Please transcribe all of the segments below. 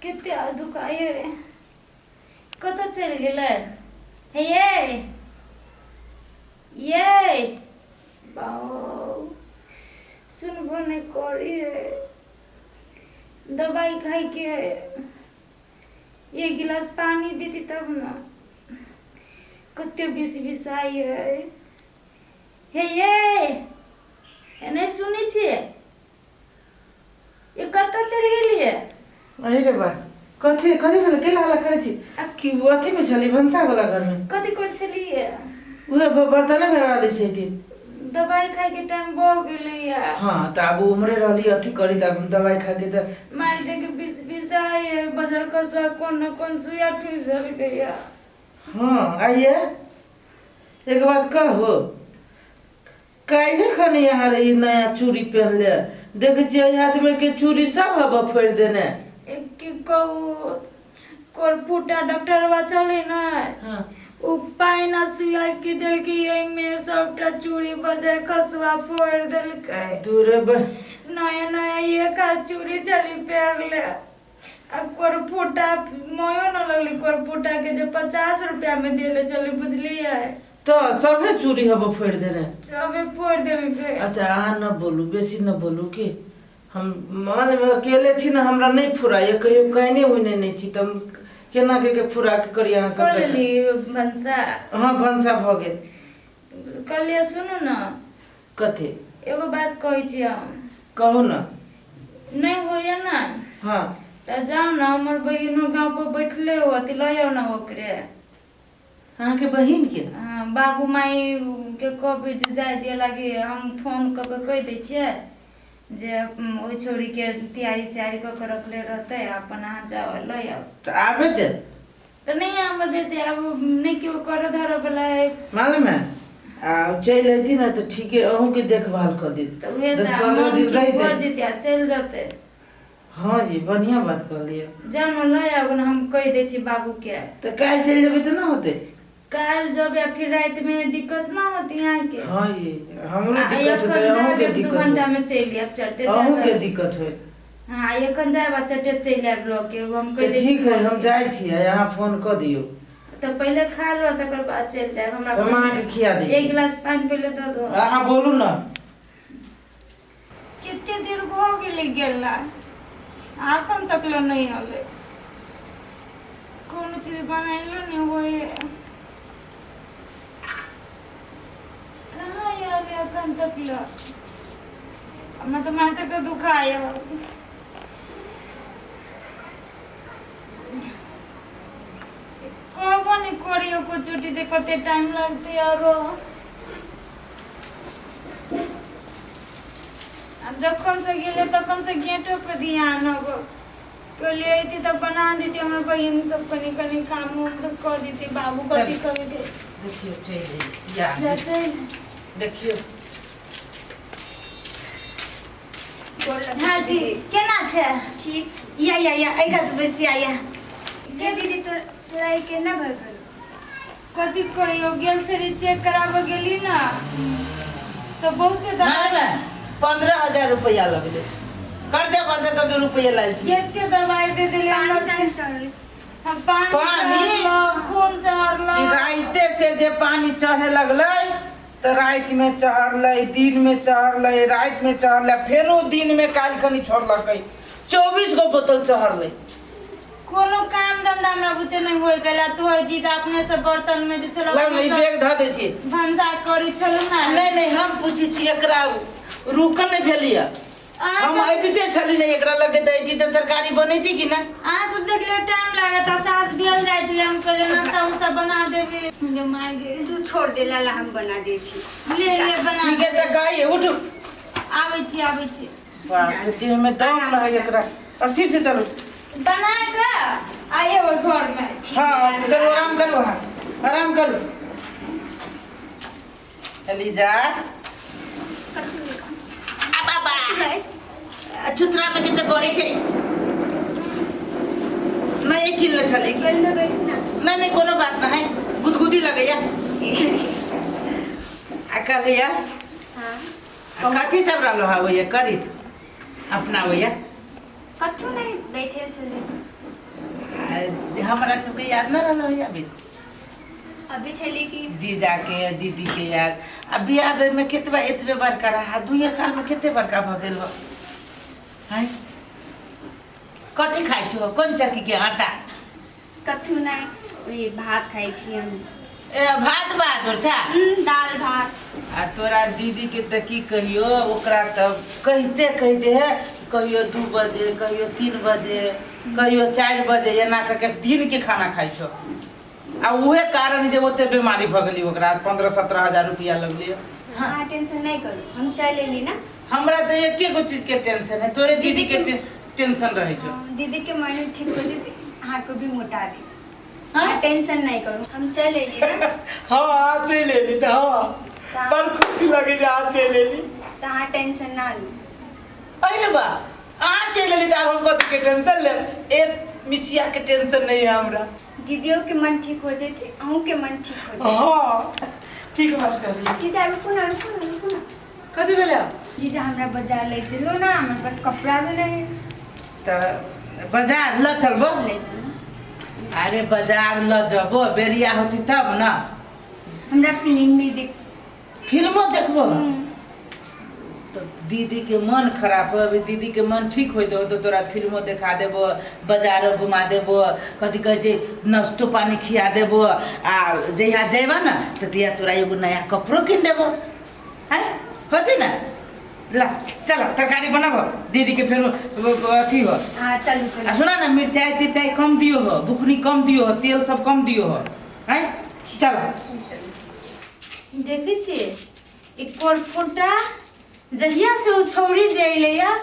कते दुखाइ है। कतऽ चलि गेलै? हे ये ये बाउ, सुनबो नहि करी है। दवाई खाइके है, एक गिलास पानी देती तब न। कते बिस बिसाइ है। हे ये, हे नहि सुनै छियै? ये कतऽ चलि गेलियै? अरे रे बा, कथी कथी भेलै? केला हल्ला करै छी कि अथी मे छली, भनसा वाला घर मे। कथी करै छलियै? उहे बर्तने भेल रहलै से दिन। दवाई खाइके टाइम भऽ गेलैया। हाँ, तऽ आब उम्हरे रहली, अथी करी तऽ आब दवाई खाके तऽ मारि दे के बिस बिसाइ है, बजर कसुआ कोन न कोन सुइया ठुसि देलकैया। हाँ, आइए एक बात कहू, काल्हि खन यहाँ रही नया चूड़ी पहनले, देखै छियै एहि हाथमे के चूड़ी सब हवा फोड़ि देने। की कहू, कोरफूटा डॉक्टरवा चले ने। हाँ। ओ पानि आ सुइया की देलकै, एहिमे सबटा चूड़ी बजर खसुआ फोड़ि देलकै। दूर नया नया एक हाथ चूड़ी चली पहिरले आ कोरफूटा मोयो न लगलै कोरफूटा के जे 50 रुपया में देले चली, बुझलियै? तऽ सभे चूड़ी हबो फोड़ि देने। सबे फोड़ि देलकै। अच्छा, अहाँ न बोलू, बेसी न बोलू कि हम मान अकेले छी ने, हमरा नहि फुराइए, कहियो कयने उइने नहि छी, तऽ हम केना के के फुरा के करी अहाँ कऽ सब। लेली भनसा? हाँ, भनसा भऽ गेल। कहलियै, सुनू ने। कथी? एगो बात कहै छी हम। कहू ने। नहि होइए ने? हाँ। तऽ जाउ ने, हमर बहिनो गाँव पर बैठले होत, लऽ आउ ने ओकरे। अहाँके बहिन के? हाँ, बाबू माई के कहबै जे जाय दिअ लागी, हम फोन कऽ के कहि दै छियै जे ओहि छौड़ीके तैयारी सैयारी कऽ के रखले रहतै, अपन अहाँ जाउ आ लऽ आउ। तऽ आबे दे। तऽ नहि आबऽ देतै, आब नहि केओ करऽ धरऽ वला है। मालूम है, आ चलि अयती ने तऽ ठीके अहूँके देखभाल कऽ देत। तऽ उहे दस तऽ पंद्रह मन दिन ठीक रहितै। भऽ जेतै आ चलि जेतै। हाँ जी, बढ़िया बात कहलियै। जाउ ने, लऽ आउ ने, हम कहि दै छी बाबूके। तऽ काल्हि चलि जेबै तऽ ना होतै? काल्हि जेबै आ फिर रातिमे दिक्कत ना होतै अहाँके? हाँ जी, हमरो आ दिक्कत एखन होतै, जायब अहूँके 1-2 दिक्कत घंटा होतै। मे चलि आयब, चटे अहूँके जायब। दिक्कत होइत। हाँ, एखन जायब आ चटे चलि आयब लऽ के, हम कहि तऽ दै छी ठीक है, हम बाबूके। जाइ छियै, अहाँ फोन कऽ दियौ। तऽ पहिले खा लो, तकर बाद चलि जायब हमरा। तऽ हम अहाँके खिया दै एक छी। गिलास पानि पहिले दऽ दो। अहाँ बोलू ने। कते देर भऽ गेलै गेला, एखन तक ले नहि अलै। कोनो चीज बनैलो नहि होइ। कहाँ आयल एखन तक ले? हमरा तऽ माथा के दुखाय। कहबो नहि करियो कुछ जे कते टाइम लगतै। आरो आ जखन से गेलै तखन से गेटो पर ध्यान हो। कहलियै अयती तऽ बना देती, हमर बहिन सब कनि कनि काम उम कऽ देती। बाबू कथी करै? देखियौ, चलि अयली या। जा, चलि। देखियौ। हाँ जी, केना छै? ठीक। या या या, एहि कात बैस, या या। गे दीदी, तोरा ई केना भऽ गेल? कथी कहियो, गेल छली चेक कराबऽ गेली ने तऽ बहुते नहि दवाई नहि, 15,000 रुपैआ लगलै, कर्जा वर्जा कऽ के रुपैआ लायल छी। एते दवाई दे देले पानी हमरा। सानी चढ़ल? हम पानी पानी? चढ़लक, खून कि चढ़लक। राइते से जे पानी चढ़े लगलै तऽ रातिमे चढ़लै, दिनमे चढ़लै, रातिमे चढ़लै, फेनो दिनमे काल्हि खनी छोड़लकै, 24 गो बोतल चढ़लै। कोनो काम धंधा हमरा बुते नहि होइ गेल। आ तोहर जीजा अपने से बर्तन में जे छल लाउ ने, ई बैग धऽ दै छी। भनसा करै छलहुँ ने। नहि नहि, हम पूछै छी, एकरा रुकल नहि भेलियै? अहाँ हम सब अबिते छली ने एकरा लगे तऽ अयती तऽ तरकारी बनैती कि ना? अहाँ सब देखले टाइम लागत आ सास भेल जाइ छलै, हम कहलियै नास्ता उस्ता बना देबै। गे माय गे। तू छोड़ दे लाला, हम बना दै छी। ले ले, बना। ठीक है, तऽ कहिए उठू। आबै छी, आबै छी। बाप रे, देह में दम न है एकरा। अस्थिर से चलू। बना के आइए ओहि घर में। हाँ, चलो, आराम करू, अहाँ आराम करू। एलिजा, आ बाबा, चुतरा में कते गड़े छै। नहीं किनले छली। गल में बैठ ना। नहीं नहीं, कोनो बात नहीं है, गुदगुदी लगैया। आ कहलिया। हाँ। आ कथी सब रहलो है ओइया करी अपना ओइया? कथू नहीं, बैठे छले। हमरा सबके याद न रहल होइए अभी। अभी छली कि जीजा के दीदी के याद। आ बियाह बेर में केतबा एतबे बड़का रहा, 2 साल में कते बड़का भऽ गेल हो। हैं, कथी खाइ छो? कोन चक्की के आटा? कथू नहीं, वही भात खाइ छी हम। ए भात बहादुर छा? दाल भात। आ तोरा दीदी के तऽ की कहियो, ओकरा तऽ कहिते कहिते है, कहियो 2 बजे, कहियो 3 बजे, कहियो 4 बजे, एना कऽ के दिन के खाना खाइ छौ। आ उहे कारण जे ओते बीमारी भऽ गेली, ओकरा 15-17 हजार रुपया लगलियै। हाँ टेंशन नहीं करू, हम चल एली ना। हमरा तऽ एके गो चीज के टेंशन है, तोरे दीदी के टेंशन रहै छौ। हाँ, दीदी के मन ठीक हो जेतै, अहाँ को भी मोटा दी। हाँ टेंशन नहीं करू, हम चल एली ना। हाँ आ चलि एली तऽ हाँ, बड़ खुशी लगे जे आ चलि एली। तऽ अहाँ टेंशन ना लू। अरे बा, अहाँ चलि एली तऽ आब हम कथी के टेंशन लेब? एक मिसिया के टेंशन नहीं है हमरा। दीदियों के मन ठीक हो जेतै, अहूँ के मन ठीक हो जेतै। हाँ ठीक बात कहली। जीजा रुकू ना, रुकू ना, रुकू ना। कथी भेलै? जीजा हमरा बाजार ले चलू ना, हमरा पास कपड़ा भी नहीं। तऽ बाजार लऽ चलबो? ले चलू। अरे बाजार लऽ जबो, बेरिया होती तब ना। हमरा फिल्म भी देख। फिल्मो देखबो? तो दीदी के मन खराब हो, अभी दीदी के मन ठीक होइत हो तो तोरा फिल्मो देखा देबो, बाजारो घुमा देबो, कथी कहै छै नाश्तो पानी खिया देबो। आ जहिया जेबा ना तऽ तहिया तोरा एगो नया कपड़ो कीन देबो। हैं होती ना? ला चल तरकारी बनाबो, दीदी के फेर अथी हो। हाँ चलू चलू। आ सुना ना, मिरचाई तिरचाई कम दियो हो, बुकनी कम दियो हो, तेल सब कम दियो हो। हैं चल। देखै छियै ई कोरफोटा जहिया से ओ छौरी जे अयलैया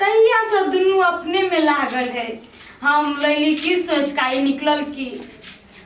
तहिया से दुनू अपने में लागल है। हम लैली की सोच का ई निकलल की,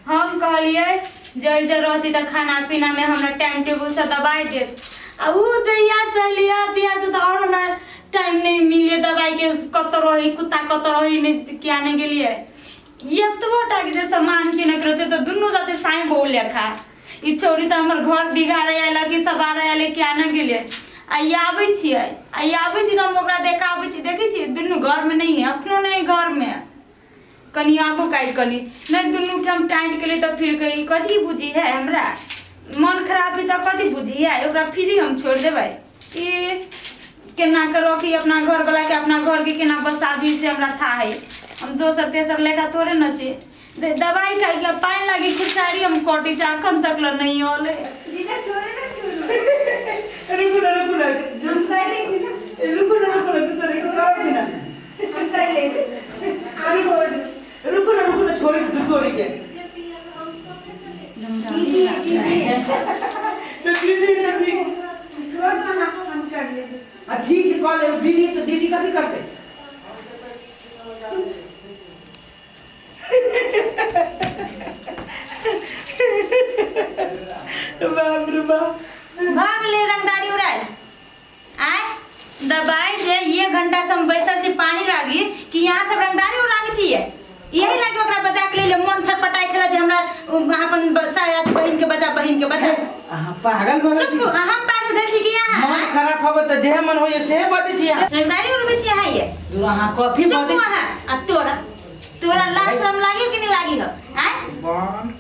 हम कहलियै जे जे रहती तऽ खाना पीना में हमरा टाइम टेबुल से दबाई देत, आ उ जहिया से अयलैया तहिया से तऽ और हमरा टाइम नहीं मिले दबाई के, कतऽ रही कुत्ता कतऽ रही नहीं किया नहीं गेलियै। एतबो टा के जे सामान किनके रहतै तऽ दुनू जाते साई बहू लेखा। ई छौरी तऽ हमर घर बिगाड़े आयल कि सवारे आयल किया नहि गेलियै। आ ई आबै छियै, आ ई आबै छी तऽ हम ओकरा देखाबै छी, देखै छियै दुनू घरमे नहि है, अपनो नहि घरमे। कनि आबो काल्हि कनि नहि दुनूके हम टाइट केलियै तऽ फिर कही कथी बुझी है, हमरा मन खराब है तऽ कथी बुझी है, ओकरा फ्री हम छोड़ि देबै। ई केना कऽ रखी अपना घरवलाके, अपना घरके केना बसाबी से हमरा था है। हम दोसर तेसर लेखा थोड़े न छी। दवाई खाइके पानि लागी खुसारी हम कटै छै, अखन तक ल नहि औलै। जीजा छोड़े ना, छोड़ू। रुकू ना, रुकू ना, हम कर लै छी ना। रुकू ना, रुकू ना, तू तो रुकू ना, हम कर ले, आ छोड़। रुकू ना, रुकू ना, छोड़ी से तू तोड़ी के। दीदी दीदी तो दीदी दीदी छोड़ दो ना, हम कर ले। आ ठीक है कॉल दीदी, तो दीदी कथी करते? बाप रे बाप, भाग ले रंगदारी उड़ायल आय दबाई जे एक घंटा से हम बैसल छी पानी लागी कि यहाँ सब रंगदारी उड़ाबै छियै, यही लागी ओकरा बजा के ले मन छटपटाइ छलै जे हमरा अपन साया बहिन के बचा, बहिन के बचा। अहाँ पागल भऽ गेल चुप, छी? हम पागल भेल छी कि यहाँ? मन खराब होबे तऽ जेहे मन होइए सेहे बजै छी अहाँ। रंगदारी उड़बै छी अहाँ ये? दूर अहाँ कथी चुप बजै छी? अहाँ। आ तोरा तोरा लाज शरम लागी कि नहीं लागी हो? आय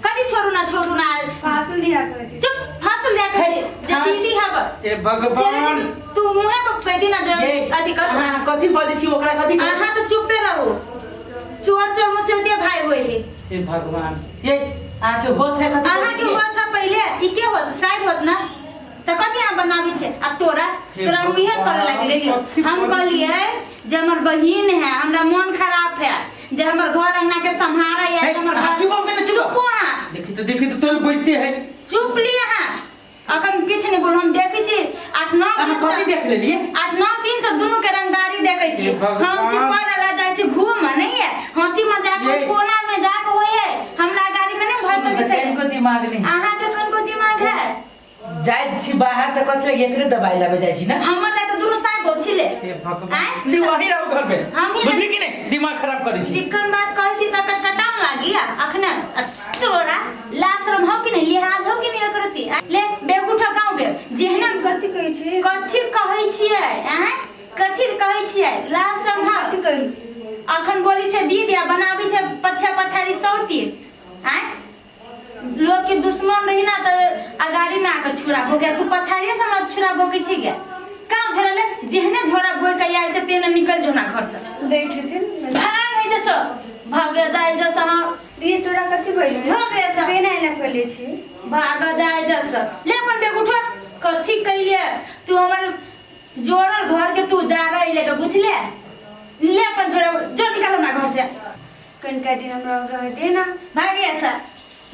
कथी छोड़ू ना, छोड़ू ना, फांसुल दिया कर दी। चुप, फांसुल दिया कर हे, जे दीदी हब हे भगवान, तू मुँहे पर कह दी ना जे ये, अथी कर। अहाँ कथी बजै छी ओकरा कथी कहै? अहाँ तो चुपे रहू, चोर चोर मुझसे भाई होए है। हे भगवान, ये अहाँके होश है कथी अहाँ बजै के छी? होश है पहिले ई के होत साइड होत ना त कथी अहाँ बनाबै छै? आ तोरा हे तोरा मुँहे करे लागि लेलियो। कथी हम बजै छी? कहलियै जे हमर बहिन है, हमरा मन खराब है जे हमर घर अंगना के सम्हारे है, हे, हमर अहाँ घर चुप हो गेलै, चुप। चुप अहाँ। देखी तऽ, देखी तऽ तोर बैठते है। चुप ली अहाँ, अखन किछु नहि बोलू। हम देखै छी 8-9 अहाँ दिन कथी से, देख लेलियै? 8-9 दिन से दुनू के रंगदारी देखै छी। हे भगवान। हम छी पढ़ ला जाइ छी घूम नहीं है, हंसी मजाक में ये। कोना में जाके होय है, हमरा गाड़ी में नहीं भर सकै छै। कनिको दिमाग नहीं अहाँ के कनिको दिमाग है? जाइ छी बाहर तऽ कथी लगे एकरे दबाई लाबे जाइ छी ना? हमर लागि तऽ दुनू साँप बहु छिले। हे भगवान, आँय? दी वही रहू घर में, हम ही बुझली कि नहीं? दिमाग खराब करै छी। चिकन बात कहै छी तऽ कटकटाम लागी आ अखने। आ तोरा लाज शरम हो कि नहीं, लिहाज हो कि नहीं ओकर अथी? आ, ले बेगूठा गाँव बे जेहने कथी कहै छी? कथी कहै छियै? आँय कथी कहै छियै? लाज शरम हो? कथी कहै? अखन अपन बोली छै दीदी आ बनाबै छै पछा पछाड़ी सौती। आँय, लोग के दुश्मन रही ना तऽ अगाड़ी में आके छुरा भोके, तू पछाड़िए से हमरा छुरा भोकै छी गे? कहाँ झोरा ले? जेहने झोरा भोइ के आयल छै तेहने निकल जो हमरा घर से। बैठथिन। भाग है जसो, भाग जाय जसो। हाँ। दीदी, तोरा कथी भइल रे? भाग ऐसा। केना एना कैले छी? भाग जाय जसो। ले अपन बेग उठो। कथी कैले तू? हमर जोड़ल घर के तू जा रही लेके, बुझले? ले अपन झोरा, जो निकाल हमरा घर से। कनिका दिन हमरा रह दे ना। भाग ऐसा,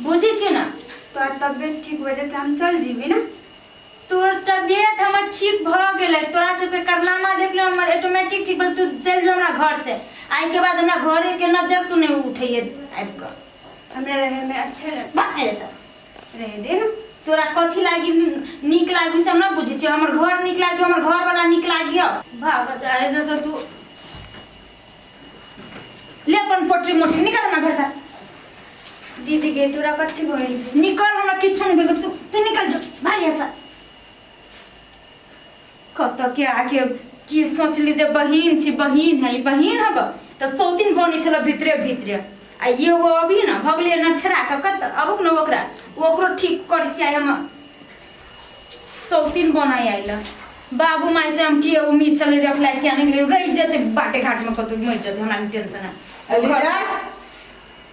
बुझी छी ना? तोहर तबियत ठीक हो जेतै, हम चल जीबी ना। तोर तबियत हमर ठीक भ गेलै। तोरा सबके कारनामा देख ले, हमर ऑटोमेटिक ठीक भेल। तू चलि जो हमरा घर से। आइ के बाद हमरा घरे के नजर तू नहीं उठैये आबि कऽ। हमरा रहे में अच्छे लग भाग ऐसा। रहे दे ना। तोरा कथी लागी नीक लागी से हम ना बुझै छियौ। हमर घर नीक लागी, हमर घर वाला नीक लागी। भाग ऐसे से तू। ले अपन पोटरी मोटरी, निकल हमरा घर से। दीदी के, तोरा कथी भइल? निकल। हमरा किछु नहीं भेल। तू तू निकल जो, भाग ऐसा। कत के आके की सोचली जे बहिन छी, बहिन है, ई बहिन हब तऽ सौतिन बनी छल भीतरे भीतरे। आ ये वो अभी ना भगलिए नछड़ा के कत अबुक न ओकरा, ओकरो ठीक करै छी। आइ हम सौतिन बनाइ आइल। बाबू माय से हम की उम्मीद चले रखला क्या नहीं, रहि जेतै बाटे घाट में कतौ मरि जेतै, हमरा नहीं टेंशन है। अलीजा,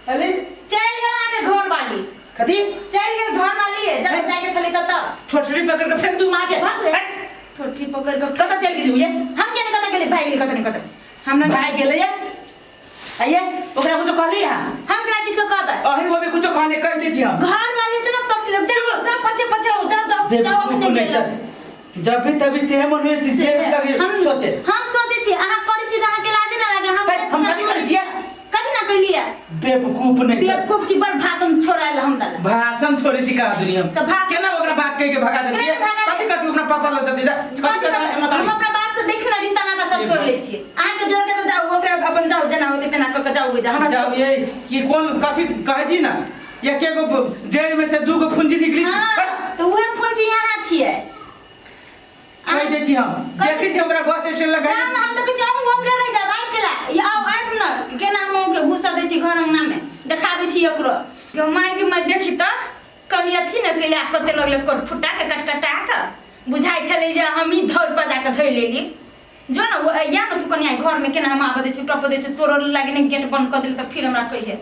अली। चलि गेल अहाँके घर वाली। कथी? चलि गेल घर वाली, जब जाके छलै तत। ठोठरी पकड़ के फेंक दू माँ के। भाग गए। ठोठी पकड़ के कतऽ चलि गेली ये? हम केना कतऽ गेली? भागि गेली कतऽ ने कतऽ। हमरा भाग गेलै ये? आइए, ओकरा कुछो कहली अहाँ? हम केना किछो कहबै? अही होबे कुछो कहले, कहि दै छी हम। घर वाली छै ने पक्ष लोग, जाओ जाओ, पछे पछे हो जाओ जाओ जाओ, अपने बिल्कुल नहीं। गेल। जब भी तभी से मन में से भी लगे हम सोचे। हम सोचे छी अहाँ करै छी तऽ अहाँके लाजे ना लागे? हम हे, हम कथी करै छियै? कथी ना कैलियै? बेवकूफ नहीं तऽ। बेवकूफ छी। बड़ भाषण छोड़ायल हमरा लग। भाषण छोड़ै छी कहाँ दुनिया? तऽ भाषण- केना ओकरा बात कहि के भगा देलियै? केना भगा कथी कथी अपना पापा लग जतै जा? कथी कथी कथी कथी? मत हम अपना बात से देख ना, रिश्ता नाता सब तोड़ लै छियै। अहाँके जोड़ के तऽ जाउ ओकरा, अपन जाउ, जेना होतै तेना कऽ के जाउ जा हमरा। जाउ ये कि कोन कथी कहै छी ना, एके गो जड़ि में से दू गो फुंजी निकली छी। हाँ, तऽ उहे फुंजी अहाँ छियै। कहि दै छी हम। देखै छी ओकरा बस स्टैंड लग। जाउ ने, हम तऽ कहै छी अहूँ हमरे रहि जायब। आबि केला ई आउ, आबि ने, केना हम अहूँके घुसा दै छी घर अङ्गनामे, देखाबै छी ओकरो के मायके। मैं देखी तऽ कनि अथी ने कैले आ कते लगलै कोट फुटा के कटकटा के बुझाइ छलै जे हमही धौल पर जाके धरि लेली। जो ने, ओ या ने तू कनि आइ घरमे, केना हम आबऽ दै छी, टपऽ दै छी। तोरो लागि ने गेट बंद कऽ देली तऽ फिर हमरा कहिहे।